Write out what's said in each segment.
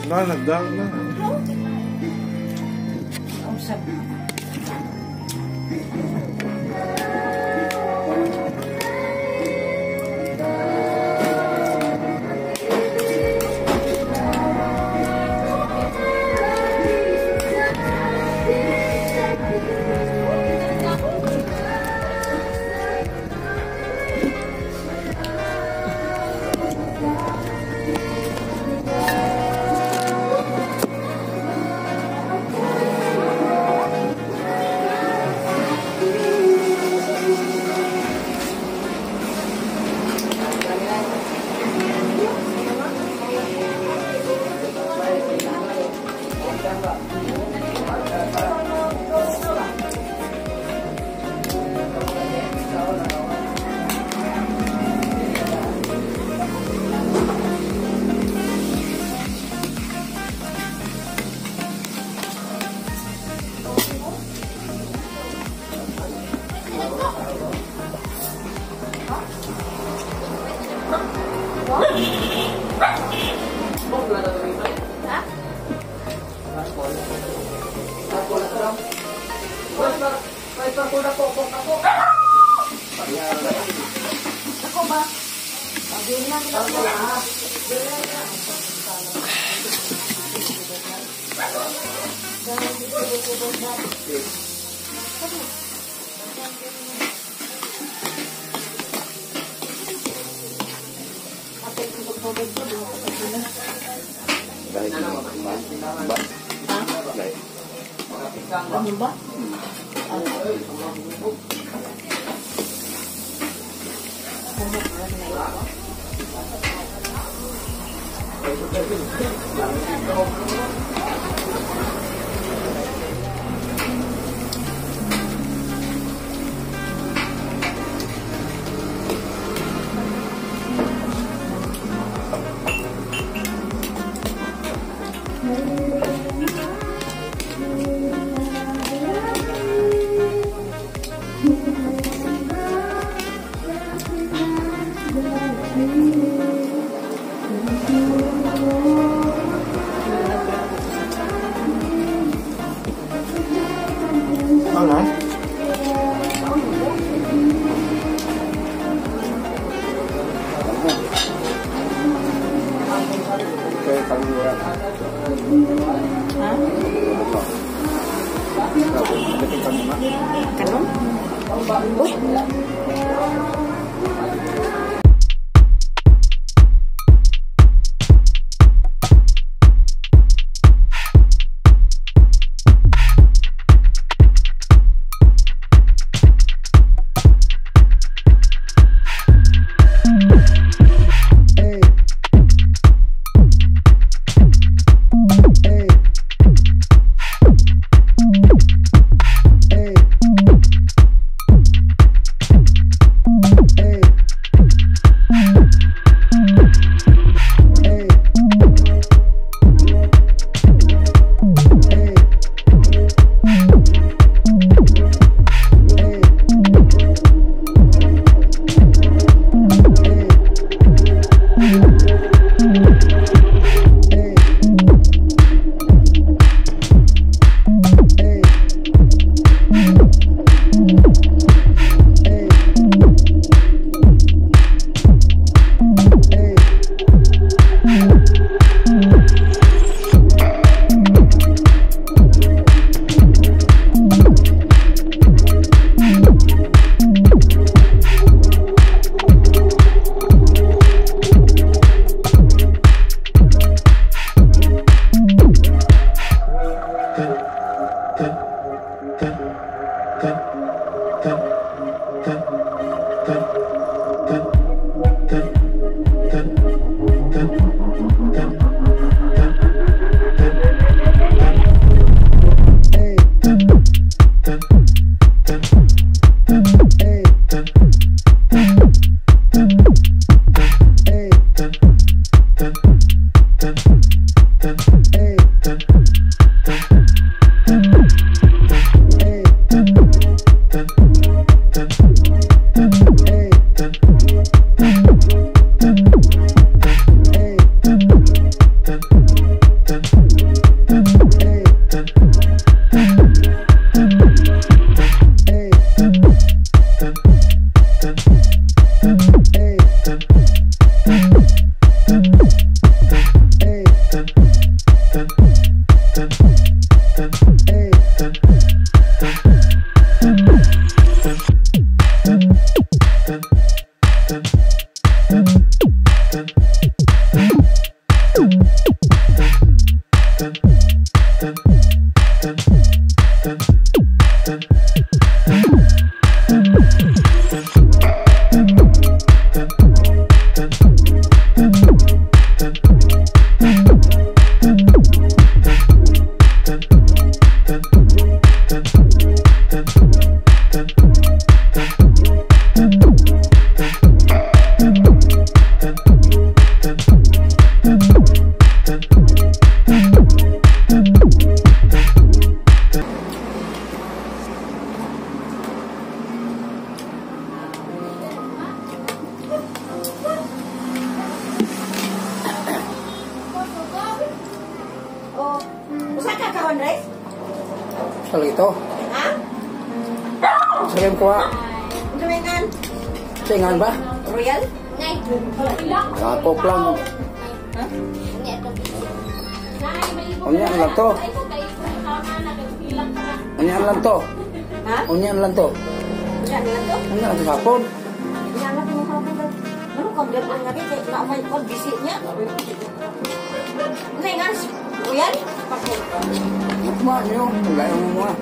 Na, nagdang na. Ano ba? Ano? Ha? Kanon? Uy! Brown rice? Sa ito. Ha? Sa rin kuha. Ano may ngan? Sa ingan ba? Royal? Coke lang. Ha? Unyaan lang to. Unyaan lang to. Ha? Unyaan lang to. Unyaan lang to? Unyaan lang to sa hapon. Unyaan lang to sa hapon. Ano kang gano'n nga rin? Kaya may kon bisi niya. Ano yung nga? Royal? Kuma niyo. Wala yung mga.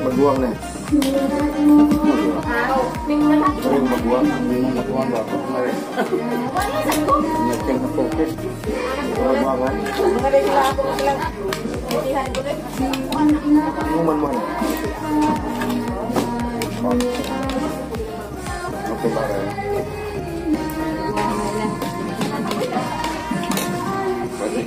Maguang na. Maring maguang. Maguang ba? Maring. Maguangan. Inuman mo na. Okay ba kayo? Pwede.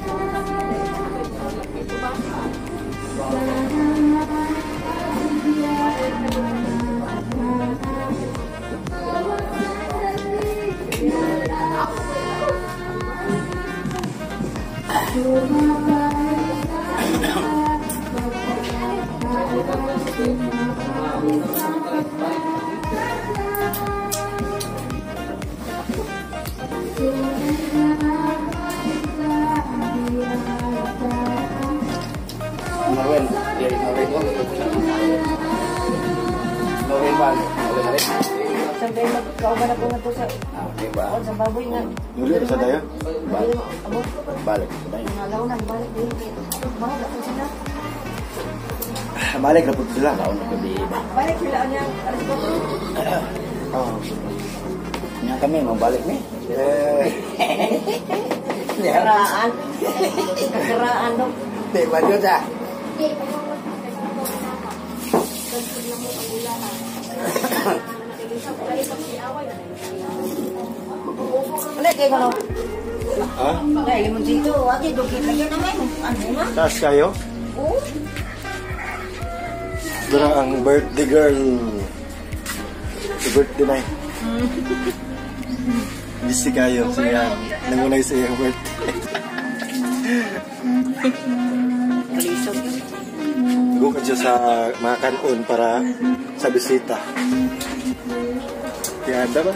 Ko. Marwen, dia di Marwen ko. Marwen ba? Marwen na rin. Sabay magkauban ako nga to sa Ah, okay ba? sa baboy nga. Nuli sa tayo? Balik. Abot. Balik. Balik. Nalaw na balik din. Bahag ako sila. Balik na po sila. Laon na gabi ba? Balik sila niya. Alas 4. Oh. Nya kami mabalik ni. Eh, Karaan. Kakaraan dok. Di ba jud ah? Wala kayo kano. Ha? Wala limon dito. Agi dugit lagi naman. Ano nga? Taas kayo? Oo. Dara ang birthday girl. The birthday night. Busy kayo siya. Nangunay sa iyang birthday. Kalisod. Go ka dyan sa mga kanon para sa bisita. Kaya ba?